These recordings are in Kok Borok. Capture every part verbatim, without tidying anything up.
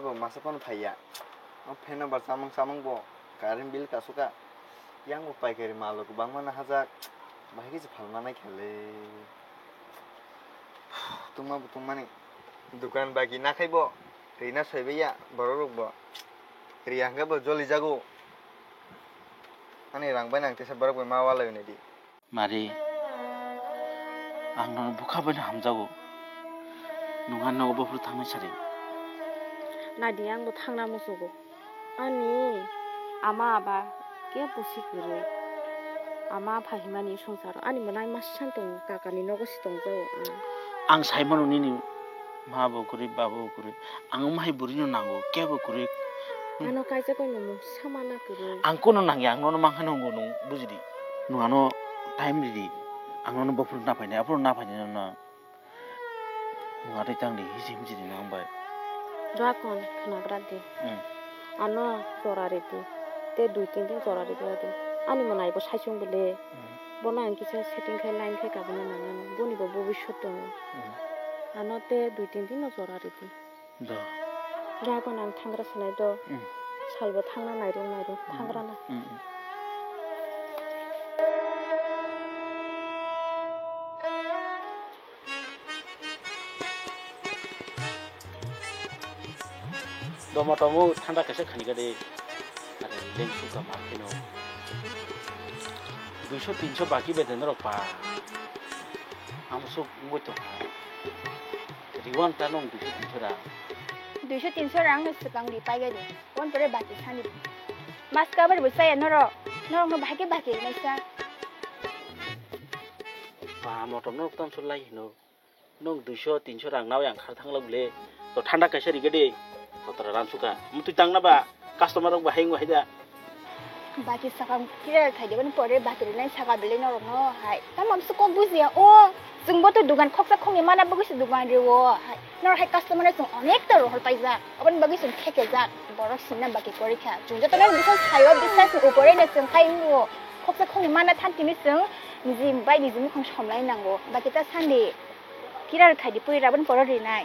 Bo masa phano phaiya. O fan no ba chamung chamung bo current bill kasu ka. Yang bo paikari malo kwbangma nahajak. Bahai khe se phalma nai khe le. Tungma bo tungmani. Dukan bagi nakhai bo. Rina soibaiya borok rok bo. Riya hwnkhe bo joli jago. Ani rang bai nang tesa borok bai ma walai nai di. Mari, ang nono bwkha bai no hamjago. Nwng ani nogo bophuru thangnai sari. Nadi, ang bo thangna musugo. Ani ama aba kebo si kwrwi. Ama apha himani swngcharo ani mwnai masa tongo, kakani nogo si tongjago ang. Ang sai mano nini ma bo kwrwi, baba bo kwrwi. Ang omo hai bwrwi no nango, kebo kwrwi. Hmm. Ano kaisa koi no mung sama na kwrwi. Ang kono nangya, ang nono mankha nanggo, nwng bujidi. Nwng ano time ridi. Ang nono bophuru na phainai, aphuru na phainai nono. Nwng atwi tang di, hisi himsi di nwng bai. Dua kon khna bwradi. Hmm. Ano jora ridi. Te dui tin din jora ridi adi. Ani mwnai bo sai chwng bwle. Hmm. Bono ang kisa setting khai line khai kabuna nang ano. Boni bo bobiswt tongo. Hmm. Ano te dui tin din no jora ridi. Do. Dua kon ang thangra sanai do. Hmm. Salbo thangna nairung nairung thangra na. Hmm, hmm. Domo tomo thanda kaisa khani gade. Are leng suka ma phino. Duiso tinso baki bede norok pa. Amo sok ngoi tongkha. Riwan ta nong duiso tinso rang. Duiso tinso rang no swkang ri pai gade. Kon pore baki sani. Mas kabar bo saya norok. Norok no bahai khe baki naisa. Ba motom norok tamso lai hino. Nwng duiso tinso rang nao yang khar thangla bwle. To thanda kaisa rige de. To tara ran suka. Mutui tang na ba. Customer rok ba hai wng hai da. Baki saka kira khai de ban pore baki rinai saka bwle norok no hai. Tamo amsu kok bujiya o. Chwng bo to dugan khoksa khongni mana bagwi se dugan rio hai. Norok hai customer no chwng onek ta rohor paijak. Aboni bagwi chwng kheke jak. Borok sinna baki kori kha. Chwng joto no biswas khaio, biswas ni upore no chwng khai wngo. Khoksa khongni mana than tini chwng niji bai niji mukhang somlai nango. Baki ta sandi. Kirar khai di pui rabon poro rinai.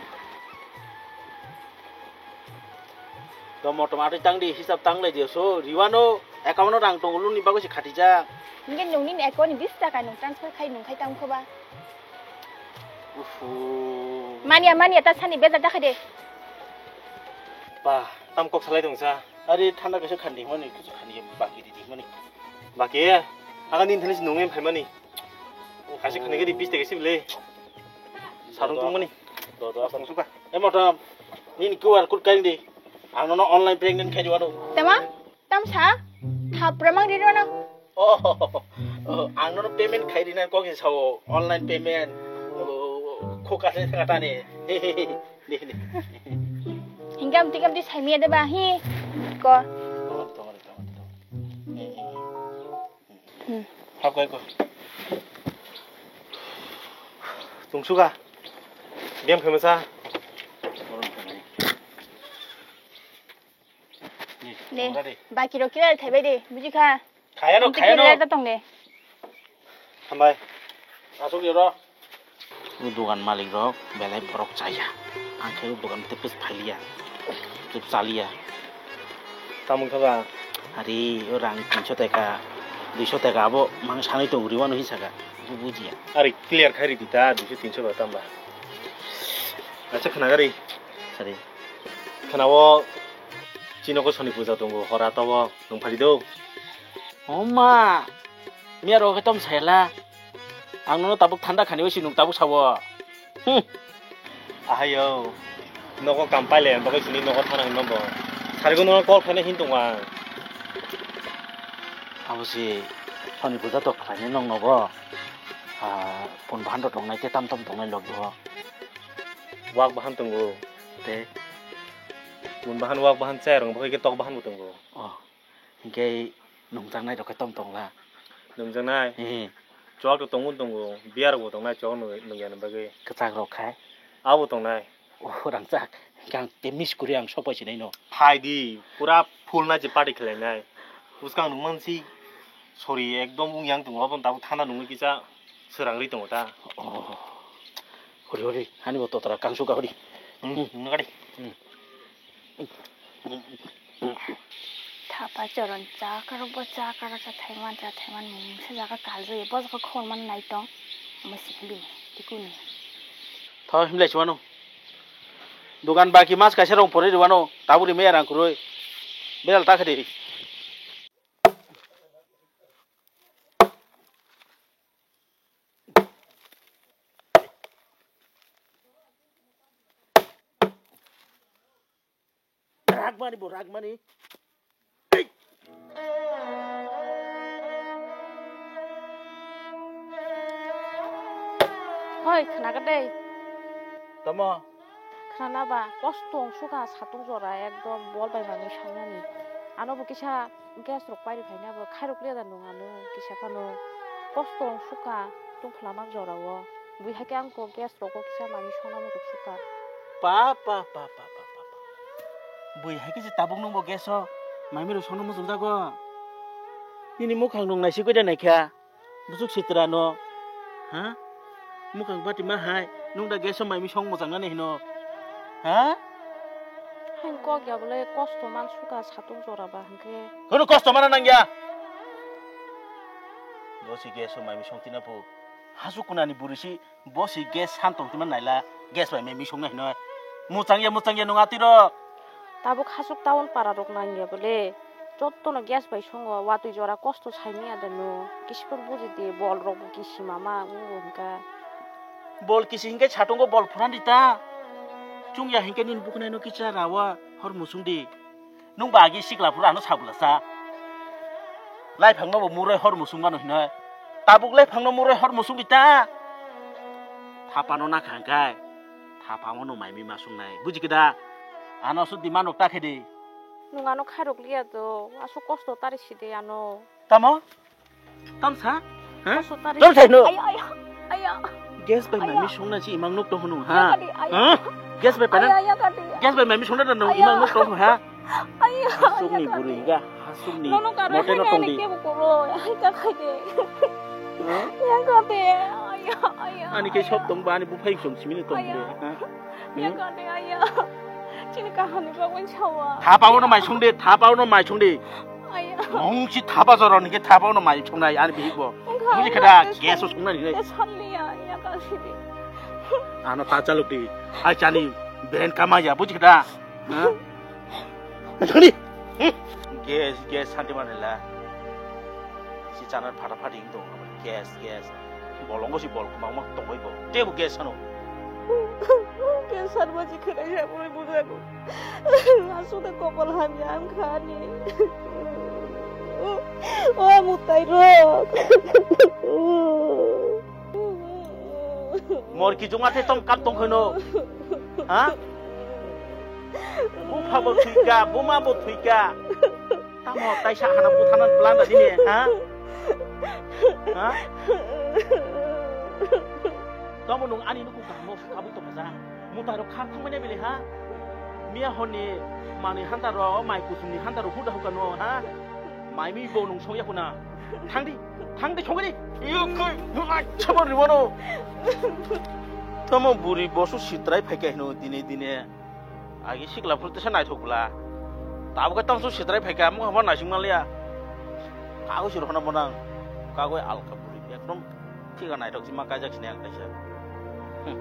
Tomo tomo atwi tang di hisab tang lai di so riwano account no rang tongo luni bagwi se khatijak. Nge nungni ni account ni bis taka nung transfer khai nung khai tang khoba. Ufu. Mania mania ta sani beza ta khade. Pa tam kok salai dong sa. Ari thanda kaisa khandi mani kaisa khandi baki di di mani. Baki aga nin thani nungem phaimani. Kaisa khani gari bis tege sibile. Sarung tungmani. Do, do. Asam suka. Eh, motom. Nini Q R code kain di. Ang nono online payment khai di wano. Tema? Tamsa? Thapra mang di wano. Oh, oh, ang nono payment khai di na kok sao online payment. Oh, kho ka se kata ni. Ni, ni. Hingam tikam di sai mi ada ba hi. Ko. Tong, tong, tong, tong. Hmm. Hap kai ko. Tungsuka. Game khe masa. Ni, De. Tungsa de. Baki rok kira thaibai de, buji kha. Khaya no, khaya no. Kira ta tong de. Hambai. Asuk yo ro. O dogan malik rok belai borok chaya. Ang khe o dogan tei pes phailiya. Tei chaliya. Tamung kha ba? Ari o rang tinso teka, duiso teka abo mang sanwi tongo riwano hinwi saka. Bo bujiya. Ari clear khai ridi ta duiso tinso ba tamba. Acha khna gari. Sari. Khna o chino ko soni puja tongo hora tawo nung phari do. Oma. Miya rok khe tom sayala. Ang nono tabuk thanda khani bai si nung tabuk sawo. Hmm. Ahayo. Nogo kam paile bagwi sini nogo thana hwnma bo. Sarigo nono call khaina hin tongo ang. Abo si soni puja to khlainai nong nogo. Ah, pun bahan rok tongnai te tam tam tongnai log bo. Wak bahan tongo. Te. Pun bahan wak bahan chai rong bagwi ke tok bahan bo tongo. Oh. Hinkhe nungjaknai rok khe tom tongla. Nungjaknai? Ee. Chwk to tongmung tongo, beer bo tongnai chwk nung-, nungya ni bagwi. Kwchak rok khai? Abo tongnai. Oh, rangchak. Hinkhe ang te miss kwrwi ang sok pai sinai no. Phai di, pura full nai se party khlainai. Bwskang nung mansi, sorry, ekdom wng yang tongo, aboni tabuk thanda nungwi kisa swrang rwi tongo ta. Oh. Hori, hori, hani bo totra kangsu ka hori. Hmm, hmm. Nungna kadi. Hmm. Thapa choron chakar bo chakar cha thaiman cha thaiman mungsa jaga kaljo bo jaga khorman naitong. Omo sini bini tikuni. Tho himlai chuano. Dukan baki mas kaisa rong pore riwano taburi meya rang kurui. Beral ta khadi. Ragmani bo ragmani. Hoi, khnaga dei. Tamo? Khnana ba, kosto wng suka satung jora ekdom bol bai manwi sangnani. Ano bo kisa gas rok pairi phaina bo khairok liya da nung ano kisa phano. Kosto wng suka tungphla mak jora o. Bui hai khe ang kok gas rogo kisa manwi songna muchuk sukha. Pa, pa, pa, pa. Bui hai khe se tabuk nungbo gas o maimi rok songna muchuk jago. Nini mukhang nung naisi koi da naikha. Buchuk sitra no. Ha? Mukhang bati ma hai. Nung da gas o maimi song muchang nani hino. Ha? Hain kok ya bole kosto man sukha satung jora ba hwnkhe. Kono kosto mana nang ya. Bo si gas o maimi song tina pu. Hasu kunani buri si. Bo si gas san tong tima naila, gas bai mai misong nai hinoi. Muchang ya, muchang ya nung atiro. Tabuk hasuk town para rok nang ya bole. Jotto no gas bai songo, watui jora kosto sai manya de no. Kisi phano buji di, bol rok bo kisi mama, wng wng ka. Bol kisi hinke satungo bol phuran di ta. Chung ya hinke nini bukunai no kicha rawa, hor musung di. Nung ba agi sikla phuru ano sabula sa. Laiphang no bo muroi hor musung mano hinoi. Tabuk laiphang no muroi hor musung di ta. Thapa no na khang kai. Thapa mo no mai mi masung nai. Buji kida? Ano su di mano ta khedi. Nung ano khairok liya do. Asu kosto tari sidi ano. Tamo? Tamsa? Ha? Kosto tari. Tamsa no. Ayo, ayo, ayo. Gas bai mami songna si imang nuk tong hunu, ha? Yakadi, ayo. Ha? Gas bai panan. Ayo, yakadi. Gas bai mami songna dan nung imang nuk tong, ha? Ayo. Hasukni buri ga, hasukni. Nono karo mote no tongdi. Kebo koro, ai ka khai de. Ha? Yakadi, ayo, ayo. Ani ke sob tong ba ani buphai song simini tong de, ha? Yakadi, ayo. Chini kahani bagwi sawa. Thapa uno mai song de, thapa uno mai song de. Mungsi thapa jora ni ke thapa no mai songnai ani bihik bo. Mungsi khada gas o songnai ni. Ano ta chaluk di. Ai chani ben kama ya buji khada. Chani. Gas gas santi manila. Si chana phata phati dong gas gas. Bolongo si bol kumang mak tongoi bo. Tebu gas sano. Gas sanma si khada ya boi bujago. Aswk de kopal hamya wngkha ani. O mutai rok. Mor ki juma te tong kam tong khono. Ha? Bupha bo thwika, buma bo thwika. Tamo taisa hana buthana plan da dini, ha? Ha? Tamo nung ani nuku kahmo kabui tong ja. Mutai rok khar thangmani bele ha. Miya honni manwi hanta ro, mai kusumni hanta ro huda huka no ha. Mai mi bo nung songya kuna. Thangdi, thangdi songdi. Iyo koi, ai chama riwano. Tamo buri bosu sitrai phaikha hino dine dine. Agi sikla phuru tesa naithok bwla. Tabuk khe tamsuk sitrai phaikha, mungha ma naising manliya. Kagoi si rohorna bo nang. Kagoi alka buri ekdom thika naithok si ma kaijak sini ang kaisa. Hmm.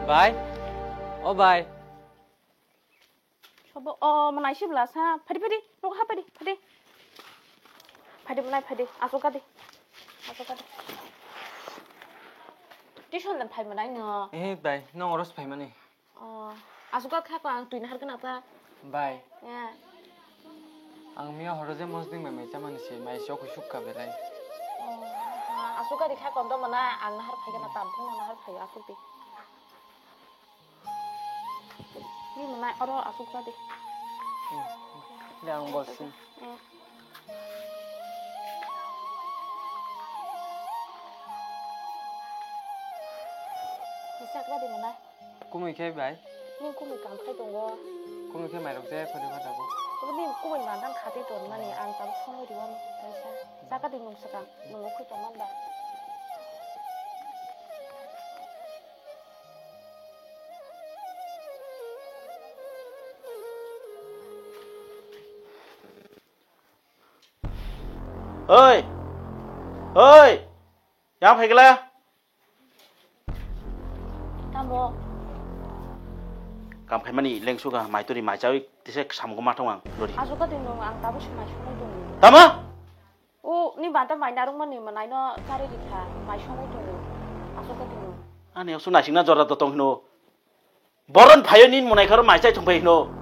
Bai, o bai. Sobo, o, manai si bwla sa. Phadi, phadi, nogo ha phadi, phadi. Phadi, manai phadi. Aswk gadi. Aswk gadi. Tuition dan phai manai no. Eh, bai, nong oros phai mani. O, aswk gad kha ko ang twi nahar gana ta. Bai. Ya. Ang miya horo je mosding bai mai chamani se, mai se okui sukka berai. O, aswk gadi kha ko do mana ang nahar phai gana tam thung nahar phai aswk di. Ni mwnai oro aswk ja de. Hmm. De ang bolsing. Hmm. Ni sak ja de mwnai. Kumui khe bai? Ni kumui kam khai tongo. Kumui khe mairok je phone pha tabuk. Ni kumui mandan khati ton mani ang tabuk songwi riwan kaisa. Chakadi nung swkang, nung ukhwi tongman ba? Oi! Oi! Yang phaikla? Tamo? Kam khaimani lengsuga mai turi mai chawi tise samung ma thong ang lori. Ajo kadi nung ang tabuk se mai songwi tongo. Tamo? O ni banta mai narwkmani mwnaino chari rikha mai songwi tongo. Ajo kadi nung. Ani osu naisingna jora dotong hino. Boron phayo nin monai kharo mai chai thongpai hino.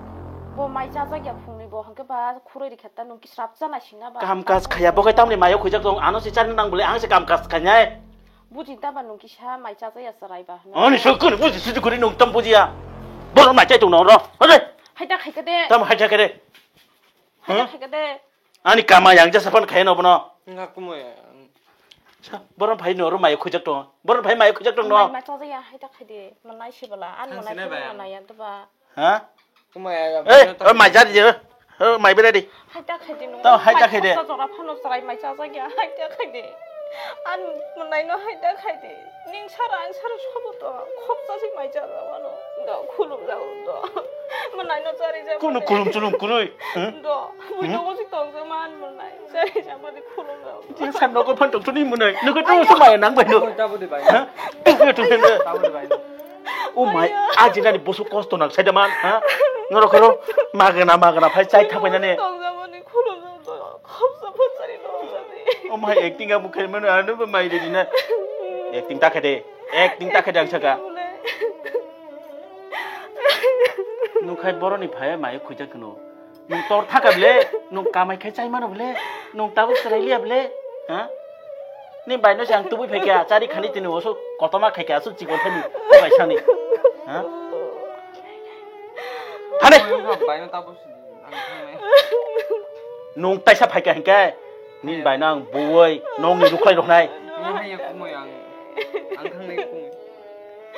Bo mai chajak ya phungni bo hwnkhe ba khuroi rikha ta nung kisrap cha naisingna ba. Kam kaj khaya bo kai tamni mayo khujak tong ano se chari nang bole ang se kam kaj khainai. Buji ta ba nung kisa mai chajak ya sarai ba hwno. Ani sokun buji suju kuri nung tam bujiya. Boron mai chai tong no ro. Hore. Haita khaika de. Tam haita kere. Haita khaika de. Ani kama yang jasa pan khayan obono. Nga kumui. Sa, boron phai no ro mai khujak tong. Boron phai mai khujak tong no. Mai ma chajak ya hai ta khai de. Manai si bala. An manai si bala. Manai ya to ba. Ha? Kumui ya. Eh, o mai jari je. O mai bera di. Hai ta khai de no. To hai ta khai de. Jora phano sarai mai chajak ya. Hai ta khai de. An manai no hai ta khai de. Ning sara ang sara sobo to khopsa si mai cha da wano. Do khulum da do. Manai no chari ja. Kuno khulum chulum kunoi. Do. Bui do si tong ja man manai. Chari ja mani khulum da. Tin san no ko phan tong chuni munai. No ko to so mai nang bai no. Tabo de bai. Ha? Tu tu tu. Tabo de bai. O mai, a jinani bosu kosto nang sai da man, ha? Ngoro khoro magana magana phai chai thap bai nane. Tong ja mani khulum da. Khopsa phosari no jani. O mai acting abu khaimano ano bo mai redi na. Acting ta khade. Acting ta khade ang saka. Nung khai boroni phaya mai khujak no. Nung tor thaka bele, nung kamai khai chai mano bele, nung tabuk serai liya bele. Ha? Ni bai no se ang tubui phaikha, chari khani tini oso kotoma khaikha, asu chikon thani, bai sani. Ha? Thani. Bai no tabuk. Nung taisa phaikha hinkhe, nin bai nang buwai, nong ni rukhai roknai. Ni hai ya kumui ang, ang thang nai kumui.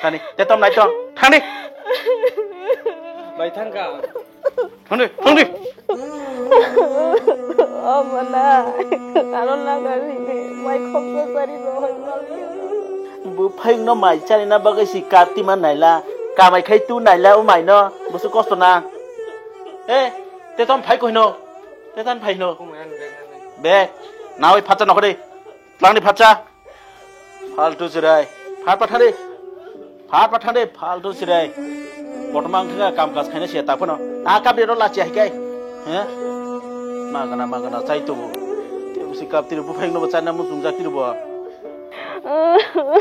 Thani, te tom nai to, thani. Bai thang ka. Thani, thani. Omo na, ano na gari ni, mai khopsa sari no hai mal. Buphai no mai chari na bagwi si kati man naila, kamai khai tu naila o mai no, busu kosto na. Eh, te tom phai kohino. Te tan phai hino. Be, nawi phatsa nokhori. Tlangni phatsa. Faltu chirai. Phat pathari. Phat pathari, faltu chirai. Botoma wngkha kam kaj khaina siya ta phano. Ta kap de ro lachi hai kai. He? Magana, magana chai tubu. Te usi kap tiri buphai no chana mu tungjak tiri bo.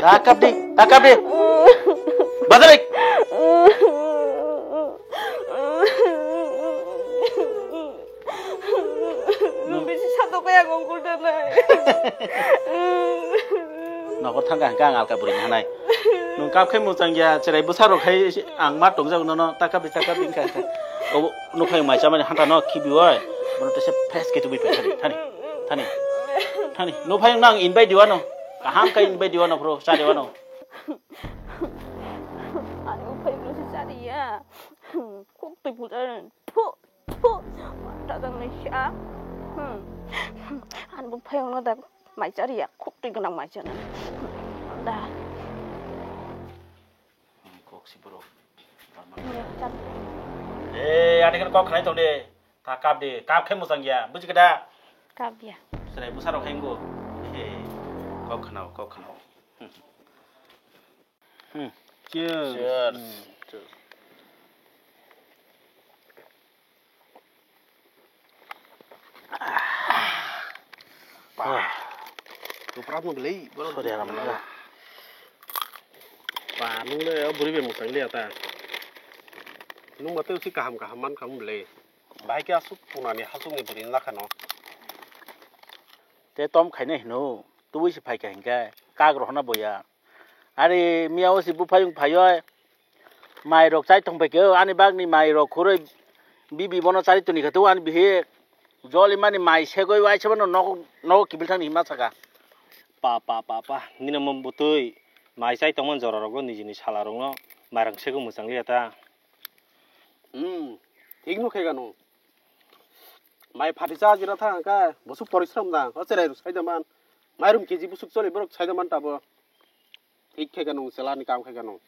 Ta kap di, ta kap di. Bazar ek. Nung bisi satok kaya ngongkul danai. Nokor thangka hingka ang alka bwrwi ni hanai. Nung kap khai muchang ya, cherai bwsa rok khai ang ma tongjak nono, ta kap di, ta kap di hingka hingka. O nukhai mai chamani hanta no khibi oi. Bono tese fresh khe tubui pethani. Thani. Thani. Thani. Nuphai nang invite diwano. Kaham kai invite diwano bro, cha diwano. Ani uphai bro se cha diya. Khuk twi puja. Phu, phu, ta jang ni sha. Hmm. An bu phayung no da mai chari ya, khuk twi gwnang mai chana. Da. Kok si borok. Eh, ani kan kok khnai tong de. Ta kap de, kap khe muchang ya. Buji kada? Kap ya. Serai busa rok khaingo. Eh, kok khnao, kok khnao. Hmm. Cheers. Cheers. Hmm. Cheers. Wah. Tuprak mo belai, borok. Sorry, aram na. Pa, nung le, o buri be musang le ata. Nung ba tei usi kaham kaham man kaham belai. Bahai ke asuk punani hasuk ni buri na khano. Te tom khaina hino, tubui se phai kha hinkhe, kak rohna boya. Ari miya o si buphayung phaioi, mai rok chai thong pai khe, ani bagni mai rok khurui bibi bono chari toni khe, ani bihi joli mani mai segoi wai se bono nogo, nogo kibil thani hima saka. Pa, pa, pa, pa, nini mo butui mai chai tongmani jora rogo nijini sala rokno mairang segoi mwchang liya ta. Hmm, thik no khe gano. Mai phati cha jira thang ka, busuk porishram da, o cherai rok saida man. Mairum K G busuk choli borok saida man tabo. Thik khe gano, chela ni kam khe gano.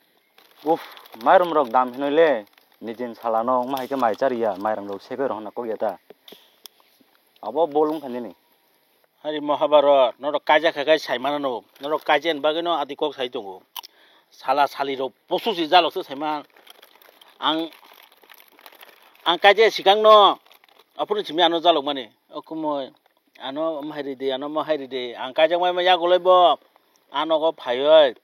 Uff, mairum rok dam hinoi le, nijin salano wngma hai khe mai chariya, mairang rok segoi rok honna kok ya ta. Abo bol wngkha nini. Hari Mahabharata, norok kaijak kha khe saimano no, norok kaijak ni bagwi no ati kok sai tongo. Sala sali rok posu si jalok se saima. Ang, ang kaijak sikang no, aphuru simi ano jalok mani. O kumui, ano mahai ridi, ano mahai ridi. Ang kaijak mai ma yagulai bo. Ano go phaioi.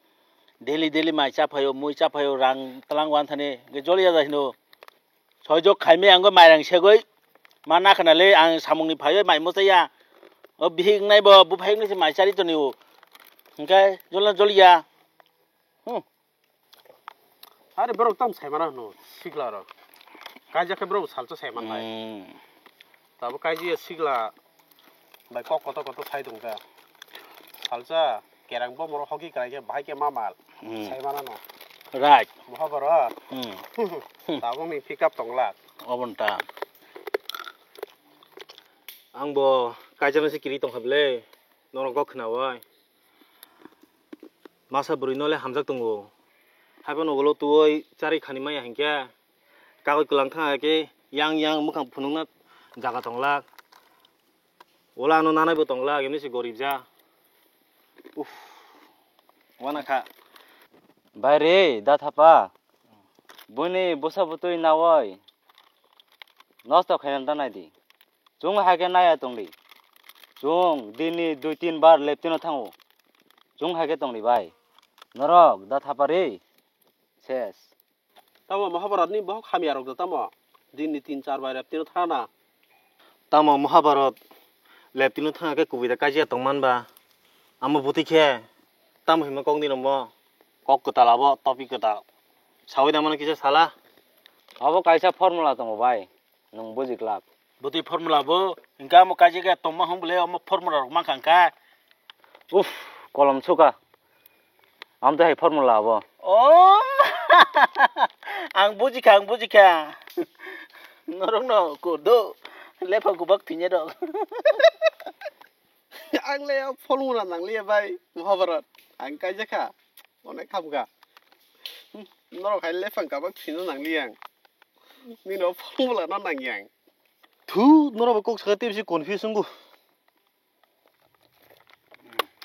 Daily daily mai cha phaio, mui cha phaio, rang tlang wan thani. Ge joli ya da hino. Soi jok khai me ang go mairang segoi. Ma na khana le ang samung ni phaioi mai mo cha ya. O bihik nai bo, bu phai ni se mai chari to ni o. Hingke jol na jol ya. Hmm. Are borok tam sai mana hino, sikla rok. Kaijak khe borok salsa sai man nai. Hmm. Tabo kaijak sikla bai kok koto koto sai tong kha. Salsa kerang bo moro hoki krai khe bahai khe ma mal. Hmm. Sai mana no. Right. Mahabharata. Hmm. Tabo ni pick up tong la. Obon ta. Ang bo kaijak se kiri tong kha ble. Norok kok khna wai. Masa bwrwi no le hamjak tongo. Haiphano ulo tuwi chari khani maya hinkhe kagoi kwlang thang khe yang yang mwkhang phunukna jaga tong lak. Ulo ano nanai bo tong lak, emni se gorib ja. Uff. Wana kha. Bai re, da thapa. Bwini bwsa bwtwi nawai. Nosto khaina da nai di. Chwng hai khe naiya tong di. Chwng din ni dui tin bar leptino thango. Chwng hai khe tong di bai. Norok da thapari. Ses. Tamo Mahabharat ni bohok hamya rok da tamo. Din ni tin char bar leptino thana. Tamo Mahabharat leptino thana khe kubui da kaijia tong man ba. Amo bwtwi khe tamo hinma kok ni rombo. Kok kwtal abo topic kwtal. Sawi da mano kisa sala. Abo kaisa formula tongo bai. Nwng buji glak. Bwtwi formula bo, hingke amo kaijak ya tongma hwn bwle omo formula rok mankha hingka. Uff, kolom suka. Amtwi hai formula abo. Oh, ang bujikha, ang bujikha. Norokno kodo, lepha kubak thwinai rok. Ang le o formula nangliya bai, Mahabharat. Ang kaijakha, onek khamkha. Norok hai lephang kabak thwina nangliya ang. Nini o formula no nangya ang. Thu, norok bo kok saka tebsi confuse wngo.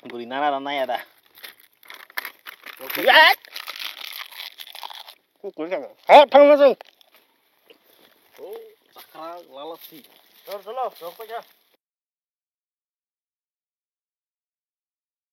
Bwrwi nana ra naya da. Yat! Kok kori saka. Ha, thangma sung. Oh, sakra lala si. Dor dolo, dor paja.